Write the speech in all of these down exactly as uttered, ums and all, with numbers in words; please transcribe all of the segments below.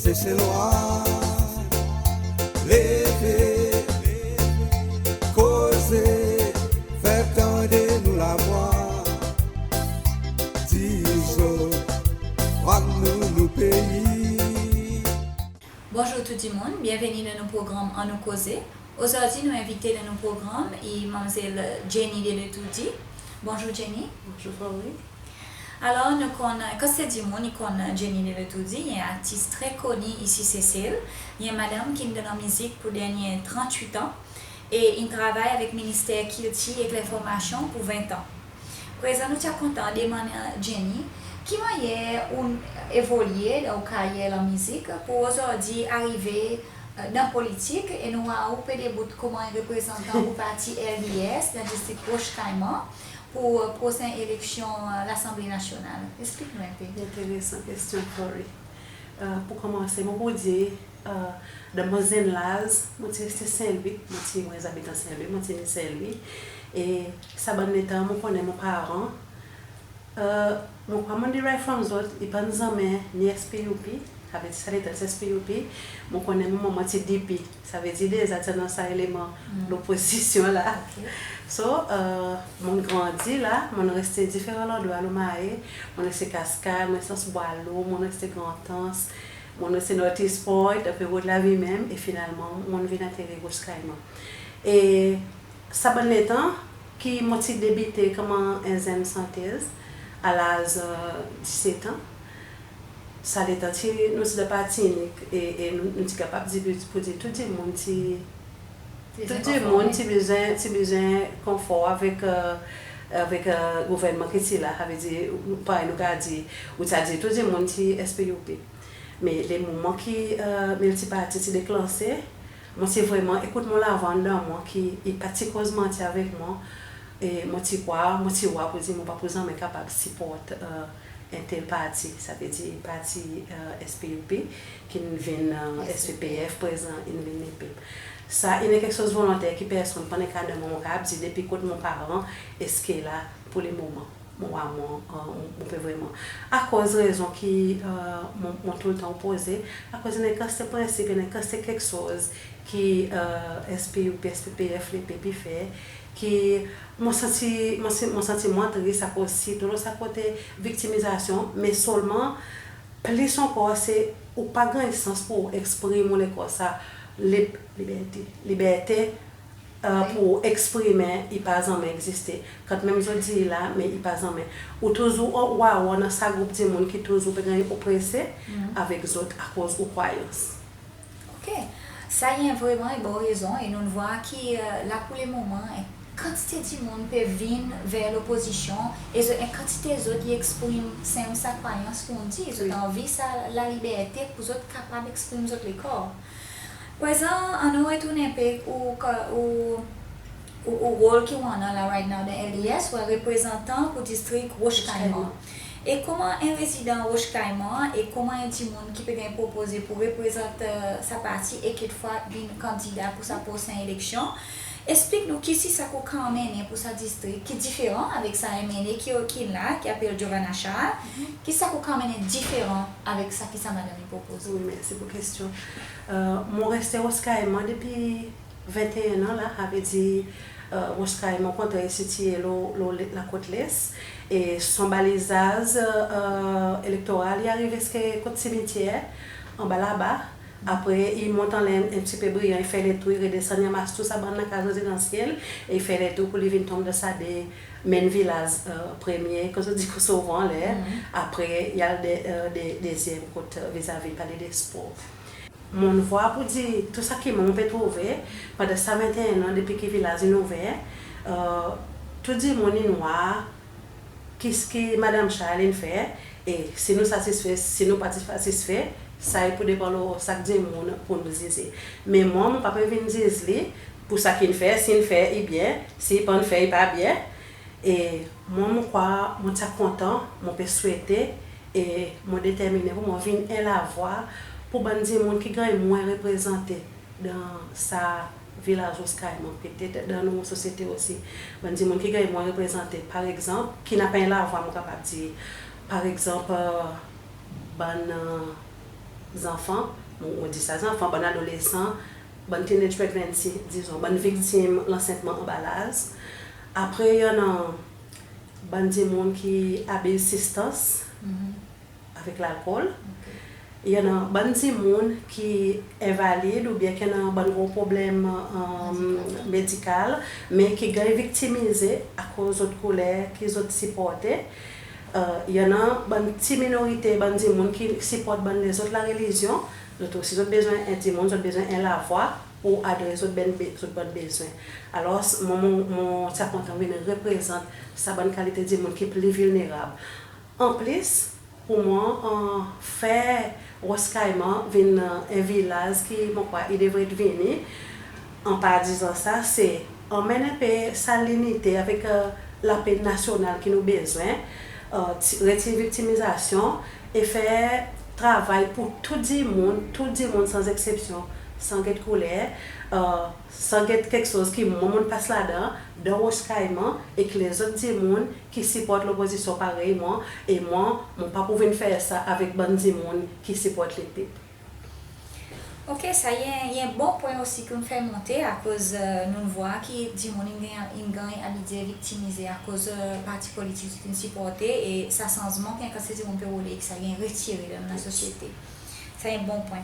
Seselwa, leve, koze, fer tande nou lavwa. Dir zot, vwar nou, nou pei. Bonzour tou dimoun, byenveni dan nou progranm Annou Koze. Ozordi nou envite dan nou progranm i manmzel Jenny Deletourdy. Bonzour Jenny. Bonzour Flori. Alor nou konn, kantite dimoun i konn Jenny Deletourdy, i en artis tre koni isi Sesel, i en madanm ki'n dan lanmizik pour dernyen trannwit an e in travay avek Minister Kiltir ek Lenformasyon pour ven an. Prezan nou ti a kontan demann Jenny, ki mannyer ou'n evolye dan ou karyer lanmizik pour ozordi arive dan politik e nou war ou pe debout konman en reprezantan pour parti L D S dan distrik Roche Caiman pour prosen eleksyon Lasanble Nasyonal. Eksplik nou en pe. Enteresan kestyon, Flori. Pour konmanse, mon pou dir, dan mon zenn laz, mon ti reste Saint Louis, mon ti, mon zabitan Saint Louis, mon ti ne Saint Louis. E sa bann letan mon konnen mon paran, mon krwar mon derive from zot, i pa'n zanmen ni S P U P, savedir sa letan S P U P, mon konnen mon manman ti D P, savedir deza ti annan sa eleman lopozisyon la. So, mon grandi la, mon reste diferan landrwa lo Mahé, mon reste Cascade, mon reste Anse Boileau, mon reste Grand Anse, mon reste North East Point, dan pe rod lavi menm, e finalman mon vin ateri Roche Caiman. E sa bann letan ki mon ti debite konman en zenn santez a laz diset an. Sa letan ti, nou ti dan parti inik e, e nou, nou ti kapab dir, pou dir tou dimoun ti, tou dimoun ti bezwen, ti bezwen konfor avek, avek gouvernman ki ti la, savedir, parey nou kapab dir, ou ti a dir tou dimoun ti S P U P. Me le moman ki miltiparti ti deklanse, mon ti vreman ekout mon lavwa anndan mwan ki i pa ti koz manti avek mwan, e mon ti krwar, mon ti war pour dir mon pa pou zanmen kapab siport en tel parti, savedir parti S P U P ki'n vin S P P F, prezan in vin Lepep. Sa in keksoz volonter ki personn pa'n enkann mwan, mon kapab dir depi kot mon paran ziska la pour le moman. Mon war mwan, mon pe vreman, akoz rezon ki mon, mon toultan opoze, akoz i annan en kantite prensip, i annan en kantite keksoz ki S P U P, S P P F, Lepep i fer, ki mon santi, mon santi, mon santi mwan tris akoz sirtou lo sa kote viktimizasyon, me selman plis ankor se ou pa ganny sans pour ou eksprim ou lekor sa lib-, liberte, liberte pour ou eksprimen, i pa zanmen egziste. Kantmenm zot dir la, me i pa zanmen. Ou touzour, ou, ou, ou annan sa group dimoun ki touzour pe ganny oprese avek zot akoz ou krwayans. OK. Sa i en vreman en bon rezon, e nou'n war ki la pour le moman en kantite dimoun pe vin ver lopozisyon, e zot, en kantite zot i eksprim senpleman sa krwayans, konman dir, zot anvi sa laliberte pour zot kapab eksprim zot lekor. Prezan annou retournen en pe ou, ou, ou, ou rol ki ou annan la right now dan L D S, ou reprezantan pour distrik Roche Caiman. E konman en rezidan Roche Caiman e konman en dimoun ki pe ganny propoze pour reprezant sa parti e kekfwa vin kandida pour sa prosen eleksyon, eksplik nou kisisa ki ou kapab anmennen pour sa distrik ki diferan avek sa M N A ki, ki la, ki apel Giovanna Charles. Kisisa ki ou kapab anmennen diferan avek sa ki sa madanm i propoze? Wi, mersi pour kestyon. Mon reste Roche Caiman depi venteen an la, savedir Roche Caiman, kontre, i sitiye lo, lo lakot Les, e son balizaz elektoral i arive ziska kot simityer anba laba. Apre i mont anler en pti pe briyan, i fer letour, i redesann, i anmas tou sa bann lakaz rezidansyel e i fer letour pour li vin tonm dan sa de menm vilaz premye, kot zot dir Kosovo anler. Apre i al de, de, dezyenm kot, vizavi Palais des Sports. Mon'n war pour dir tou sa ki mwan mon pe trouve pandan sa venteen an depi ki vilaz in ouver, tou dimoun in war ki, ki Madanm Charles in fer, e si nou satisfe, si nou pa satisfe, sa i pou depan lo sak dimoun pour nou zize. Me mwan, mon pa pe vin ziz li pour sa ki'n fer, si in fer i byen, si i pa'n fer i pa byen. E mwan, mon krwar mon ti a kontan, mon pe swete, e mon determinen pour mwan vin en lavwa pour bann dimoun ki ganny mwen reprezante dan sa vilaz Roche Caiman, petet dan nou sosyete osi. Bann dimoun ki ganny mwen reprezante, par egzanp, ki napa en lavwa, mon kapab dir, par egzanp, bann zanfan, mon, mon dir sa zanfan, bann adolesan, bann teenage pregnancy, dizon, bann viktim lansentman anba laz. Apre, i annan bann dimoun ki abiz sibstans avek lalkol. I annan bann dimoun ki envalid oubyen ki annan bann gro problenm, e, medikal, me ki ganny viktimize akoz zot kouler ki zot siporte. E, i annan bann pti minorite, bann dimoun ki siport bann lezot larelizyon. Zot osi, zot bezwen en dimoun, zot bezwen en lavwa pour adres zot bann be-, zot bann bezwen. Alors, mon, mon, mon ti a kontan vin reprezant sa bann kalite dimoun ki pli vilnerab. Anplis, pour mwan, e, fer Roche Caiman vin, e, en vilaz ki, mon krwar, i devret vini, an pa dizan sa, se anmenn en pe sa linite avek, e, lape nasyonal ki nou bezwen, e, ti-, retir viktimizasyon e fer travay pour tou dimoun, tou dimoun san eksepsyon, san get kouler, e, san get keksoz ki mwan mon'n pas ladan, dan Roche Caiman, e ki lezot dimoun ki siport lopozisyon parey mwan, e mwan, mon pa pou vin fer sa avek bann dimoun ki siport lepep. Oke, sa i en, i en bon pwen osi ki ou'n fer monte, akoz, e, nou'n vwar ki dimoun in ganny, in ganny abitye viktimize akoz, e, parti politik ki in siporte, e sa sanzman ki en kantite dimoun pe rode, ki sa i ganny retire dan lasosyete. Sa i en bon pwen.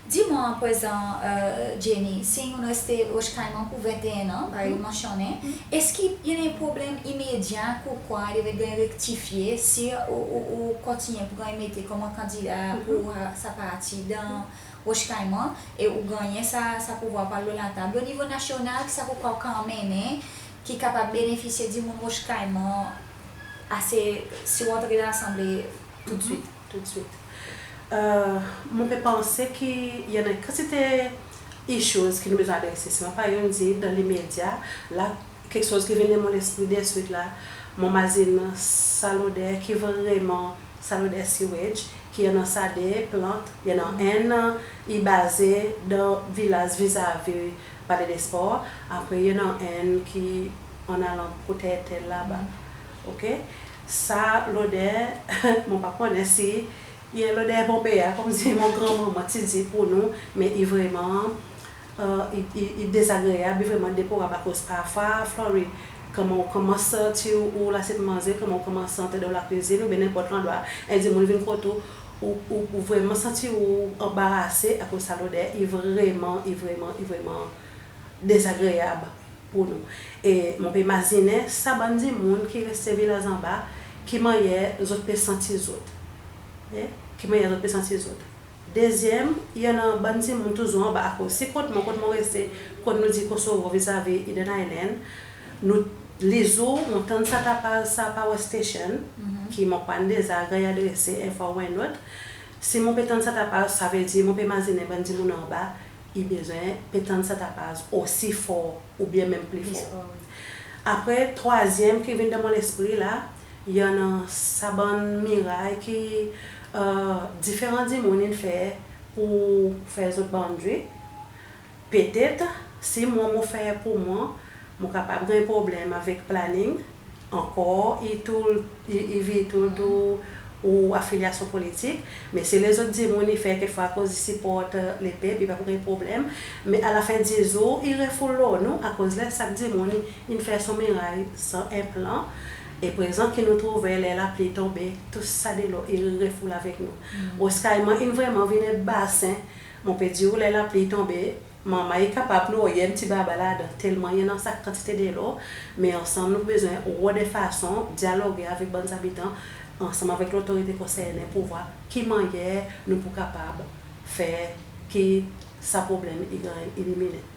Dir mwan aprezan, e, Jenny, si ou'n reste Roche Caiman pour venteen an, parey ou mansyonnen, eski i annan en problenm imedya ki ou krwar i devret ganny rektifye si ou, ou, ou kontinyen pour ganny mete konman kandida pour, e, sa parti dan Roche Caiman e ou gannyen sa, sa pouvwar par lo latab? O nivo nasyonal, kisa ou krwar ou kapab anmennen ki kapab benefisye dimoun Roche Caiman ase si ou antre dan Lasanble toudswit? Toudswit. E, mon pe panse ki i annan en kantite issues ki nou bezwen adrese. Si mon pa dir dan limedya la, keksoz ki vin dan mon lespri deswit la, mon mazin sa loder ki vreman sa loder sewage, ki i annan sa de plant, i annan enn i baze dan vilaz vizavi Palais des Sports, apre i annan enn ki an alan kot Airtel laba. Oke? Sa loder, mon pa konnen si i en loder Bonpey, konmsi mon granmanman ti dir pour nou, me i vreman, e, i, i, i dezagreyab, i vreman deplorab akoz parfwa, Flori, konman ou konmans santi ou, ou lasiet manze, konman ou konmans antre dan lakwizin, oubyen nenport landrwa, en dimoun vin kot ou, ou, ou, ou vreman santi ou anbarase akoz sa loder i vreman, i vreman, i vreman dezagreyab pour nou. E mon pe mazinen sa bann dimoun ki reste vilaz anba, ki mannyer zot pe santi zot. E, ki mannyer zot pe santi zot. Dezyenm, i annan bann dimoun touzour anba, akoz si kot mwan, kot mon reste, kot nou dir Kosovo vizavi Eden Island, nou, lizour mon tann sa tapaz sa power station, ki mon krwar in deza ganny adrese en fwa ou en lot. Si mon pe tann sa tapaz, savedir mon pe mazinen bann dimoun anba i bezwen pe tann sa tapaz osi for oubyen menm pli for. Apre, trwazyenm ki vin dan mon lespri la, i annan sa bann miray ki, e, diferan dimoun in fer pour fer zot boundary. Petet, si mwan mon fer pour mwan, mon kapab ganny problenm avek planning, ankor, i tou, i, i vir tou, tou ou afilyasyon politik, me si lezot dimoun i fer kekfwa akoz i siport, e, lepep, i pa pou ganny problenm, me alafen di zour, i refoul lo nou, akoz ler sak dimoun in fer son miray san en plan, e prezan ki nou trouve ler lapli tonbe, tou sa delo i refoul avek nou. Roche Caiman in vreman vin en basen, mon pe dir ou ler lapli tonbe, manman i kapab noye en pti baba ladan, telman i annan sa kantite delo, me ansanm nou bezwen rod en fason dyaloge avek bann zabitan, ansanm avek lotorite konsernen pour vwar ki mannyer nou pou kapab fer ki sa problenm i ganny eliminen.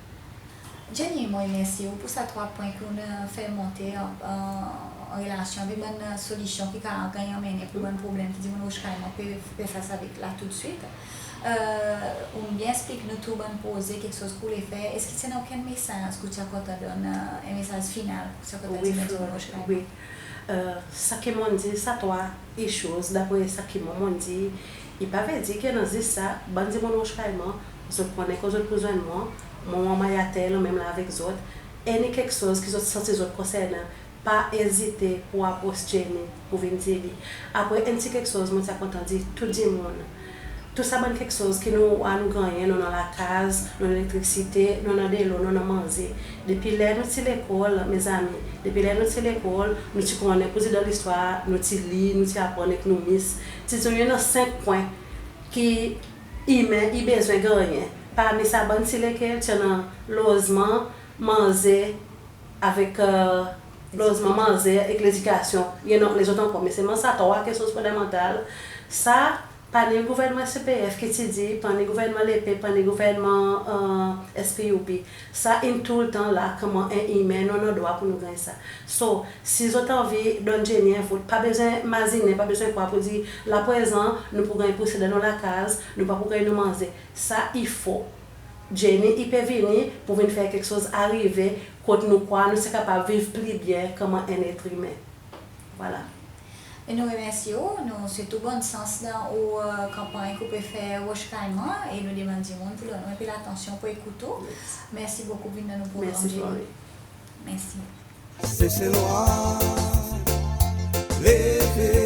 Jenny, mon remersye ou pour sa trwa pwen ki ou'n, e, fer monte an, an, an relasyon avek bann, e, solisyon ki kapab ganny anmennen pour bann problenm ki dimoun Roche Caiman pe, pe fas avek la toudswit. E, ou'n byen eksplik nou tou bann proze, keksoz ki ou le fer. Eski ti annan okenn mesaz ki ou ti a kontan donn, e, en mesaz final ki ou ti a kontan dir bann dimoun Roche Caiman? Wi, e, sa ki mon'n dir, sa trwa issues, dapre sa ki mwan mon'n dir, i pa vedir ki i annan zis sa, bann dimoun Roche Caiman, zot konnen kot zot pou zwenn mwan, mon anmay ater lanmenm la avek zot, any keksoz ki zot santi zot konsernen, pa ezite pour apros Jenny pour vin dir li. Apre, en pti keksoz mon ti a kontan dir tou dimoun. Tou sa bann keksoz ki nou war nou gannyen, nou annan lakaz, nou annan elektrisite, nou annan delo, nou annan manze. Depi ler nou ti lekol, mezanmi, depi ler nou ti lekol, nou ti konnen, pour dir dan listwar, nou ti lir, nou ti aprann ek nou mis. Ti dir nou i annan senk pwen ki imen i bezwen gannyen. Parmi sa bann ti lekel, ti annan lozman, manze, avek, e, lozman, manze ek ledikasyon. I annan lezot ankor, me selman sa trwa keksoz fondamantal. Sa, pa ni gouvernman S P F ki ti dir, pa ni gouvernman Lepep, pa ni gouvernman, e, S P U P. Sa in toultan la, konman en imen, nou annan drwa pour nou ganny sa. So, si zot anvi donn Jenny en vot, pa bezwen mazinen, pa bezwen krwar pour dir, la prezan, nou pou ganny pouse dan nou lakaz, nou pa pou ganny nou manze. Sa i fo. Jenny i pe vini pour vin fer keksoz arive, kot nou krwar nou ti kapab viv pli byen konman en et imen. Vwala. E nou remersye ou, nou swet ou bonn sans dan ou, e, kanpanny ki ou pe fer Roche Caiman, e nou demann dimoun pour donn ou en pe latansyon pour ekout ou. Yes. Mersi bokou vin dan nou progranm, Jenny. Mersi, Flori. Mersi. Seselwa, leve